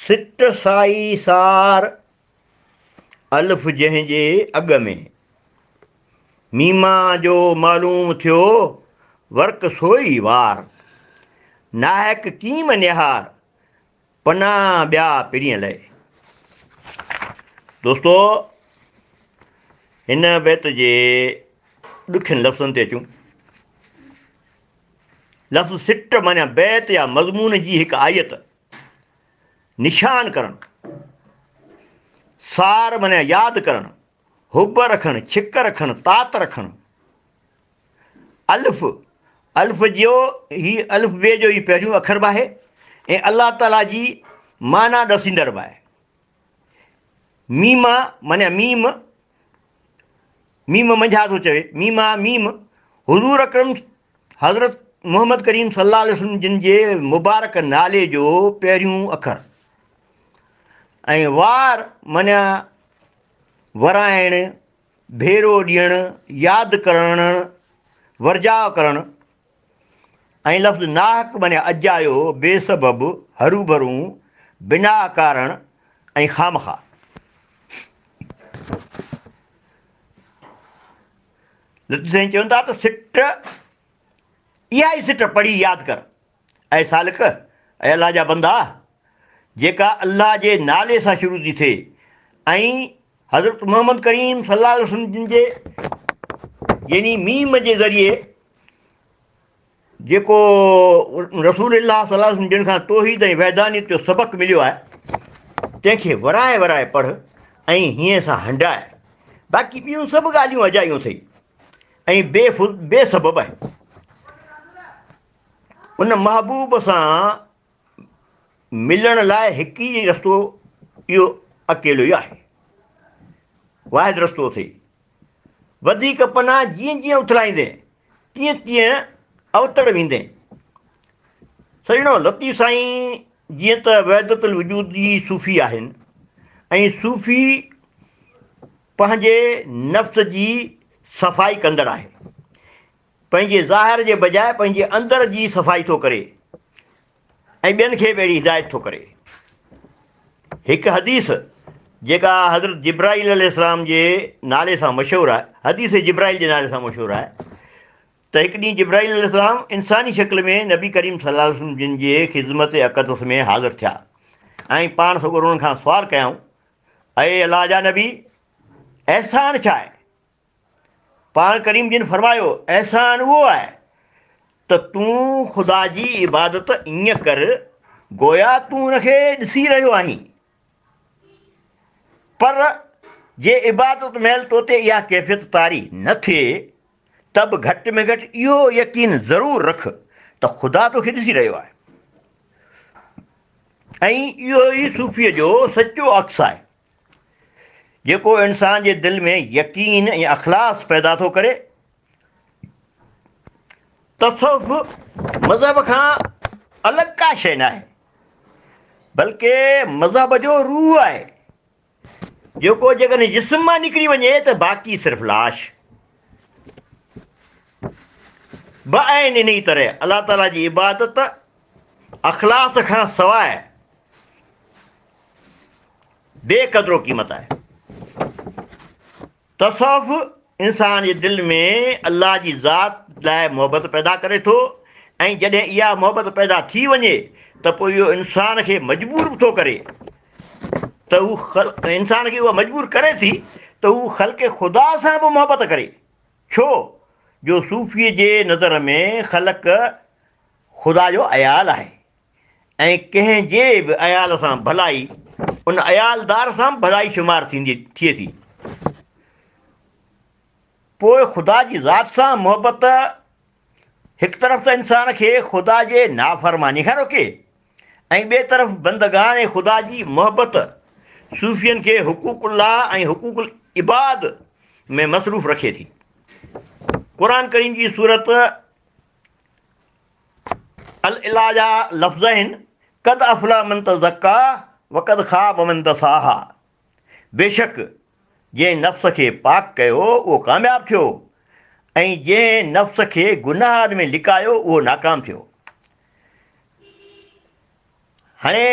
سٽ سائي سار، الف جنهن جي اڳ ۾. ميما جو معلوم ٿيو، ورق سوئي وار. ناحق ڪيم نهار، پنا ٻيا پرينء لئه. دوستو هن بيت جي ڏکين لفظن تي اچون. لفظ سٽ معنيٰ بيت يا مضمون جي هڪ آيت، نشان ڪرڻ. سار معنيٰ ياد ڪرڻ، حب رکڻ، ڇڪ رکڻ، تات رکڻ. الف، الف جو هي الف بي جو هي پهريون اکر به آهي ۽ الله تعاليٰ جي معنيٰ ڏسيندڙ به آهي. ميما معنيٰ ميم، ميم منجهان ٿو چوي، ميما ميم، حضور اڪرم حضرت محمد ڪريم صلي الله عليه وسلم جن جي مبارڪ نالي جو پهريون اکر ۽ وار معنيٰ ورائڻ، ڀيرو ڏيڻ، ياد ڪرڻ، ورجاء ڪرڻ ۽ لفظ ناحق معنيٰ اجايو، بي سبب، هروڀرون، بنا ڪارڻ ۽ خامخواه. لطيف سائين چون ٿا ته سٽ اها ئي سٽ پڙهي ياد ڪر، اي سالڪ، اي الله جا بندا، جيڪا الله جي نالي سان شروع ٿي ٿئي ۽ حضرت محمد ڪريم صلي الله عليه وسلم جن جي يعني ميم جي ذريعي جيڪو رسول الله صلي الله عليه وسلم جن کان توحيد ۽ وحدانيت جو سبق مليو آهي تنهن کي ورائي ورائي پڙهه ۽ هيئن سان هنڊاء باقي ٻيون سڀ ڳالهيون اجايون اٿئي ۽ بي بي سبب آهن ان محبوب سان ملڻ لاء هڪ ئي رستو اهو اڪيلو ئي آهي. واحد رستو اٿئي. وڌيڪ پنا جيئن جيئن اٿلائيندين، تيئن تيئن اوتڙ ويندين. سڄڻو لطيف سائين جيئن ته وحدت الوجودي صوفي آهن ۽ صوفي پنهنجي نفس جي صفائي ڪندڙ آهي. پنهنجي ظاهر جي بجاء پنهنجي اندر جي صفائي ٿو ڪري ۽ ٻين کي به اهڙي هدايت ٿو ڪري. هڪ حديث جيڪا حضرت جبرائيل عليه السلام جي نالي سان مشهور آهي، حديث جبرائيل جي نالي سان مشهور آهي ته هڪ ڏينهن جبرائيل عليه السلام انساني شڪل ۾ نبي ڪريم صلي الله عليه وسلم جن جي خدمت اقدس ۾ حاضر ٿيا ۽ پاڻ سڳورو انهن کان سوال ڪيائون، اي الله جا نبي! احسان ڇا آهي؟ پاڻ ڪريم جن فرمايو، احسان اهو آهي ته تون خدا جي عبادت ائين ڪر گويا تون ان کي ڏسي رهيو آهين، پر جي عبادت مهل تو تي اها ڪيفيت طاري نه ٿئي ته به گهٽ ۾ گهٽ اهو يقين ضرور رک ته خدا توکي ڏسي رهيو آهي ۽ اهو ئي صوفيء جو سچو عڪس آهي. جيڪو انسان جي دل ۾ يقين ۽ اخلاص پيدا ٿو ڪري. تصوف مذهب کان الڳ ڪا شيء ناهي، بلڪه مذهب جو روح آهي، جيڪو جيڪڏهن جسم مان نڪري وڃي ته باقي صرف لاش. بعين انهي طرح الله تعاليٰ جي عبادت اخلاص کان سواء بي قدر و قيمت آهي. تصوف انسان جي دل ۾ الله جي ذات لاء محبت پيدا ڪري ٿو ۽ جڏهن اها محبت پيدا ٿي وڃي ته پوء اهو انسان کي مجبور به ٿو ڪري ته هو انسان کي اها مجبور ڪري ٿي ته هو خلق خدا سان به محبت ڪري ڇو جو صوفي جي نظر ۾ خلق خدا جو عيال آهي ۽ ڪنهن جي به عيال سان ڀلائي ان عيالدار سان به ڀلائي شمار ٿيندي ٿئي ٿي. پوء خدا جي ذات سان محبت هڪ طرف ته انسان کي خدا جي نافرماني کان روڪي ۽ ٻئي طرف بندگان خدا جي محبت صوفين کي حقوق الله ۽ حقوق العباد ۾ مصروف رکي ٿي. قرآن ڪريم جي سورت الاله جا لفظ آهن، قد افلح من تزڪا وقد خاب من دساها بيشڪ جنهن نفس کي پاڪ ڪيو اهو ڪامياب ٿيو ۽ جنهن نفس کي گناهن ۾ لڪايو اهو ناڪام ٿيو. هاڻي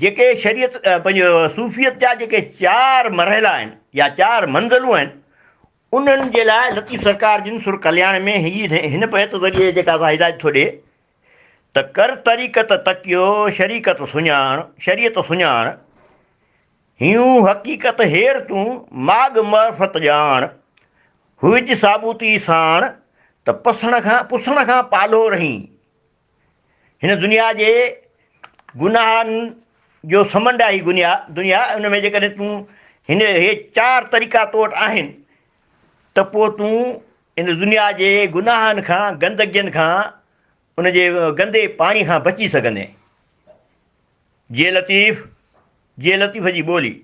جيڪي شريعت پنهنجو صوفيت جا جيڪي چار مرحلا آهن يا چار منزلون آهن، انهن جي لاء لطيف سرڪار جن سر ڪلياڻ ۾ هي هن بيت ذريعي جيڪا اسان هدايت ٿو ڏي ته ڪر طريقت تڪيو شريڪت سڃاڻ، شريعت سڃاڻ، هيون حقيقت هير تون ماڳ معرفت ڄاڻ، هج ثابوتي ساڻ ته پسڻ کان پسڻ کان پالهو رهين. هن دنيا جي گناهن جو سمنڊ آهي هي دنيا ان ۾ جيڪڏهن تون هن هي چار طريقا تو وٽ آهن ته پوء تون ان دنيا جي گناهن کان گندگين کان ان جي گندي پاڻي کان بچي سگهندين. جي لطيف جي لطيف جي ٻولي.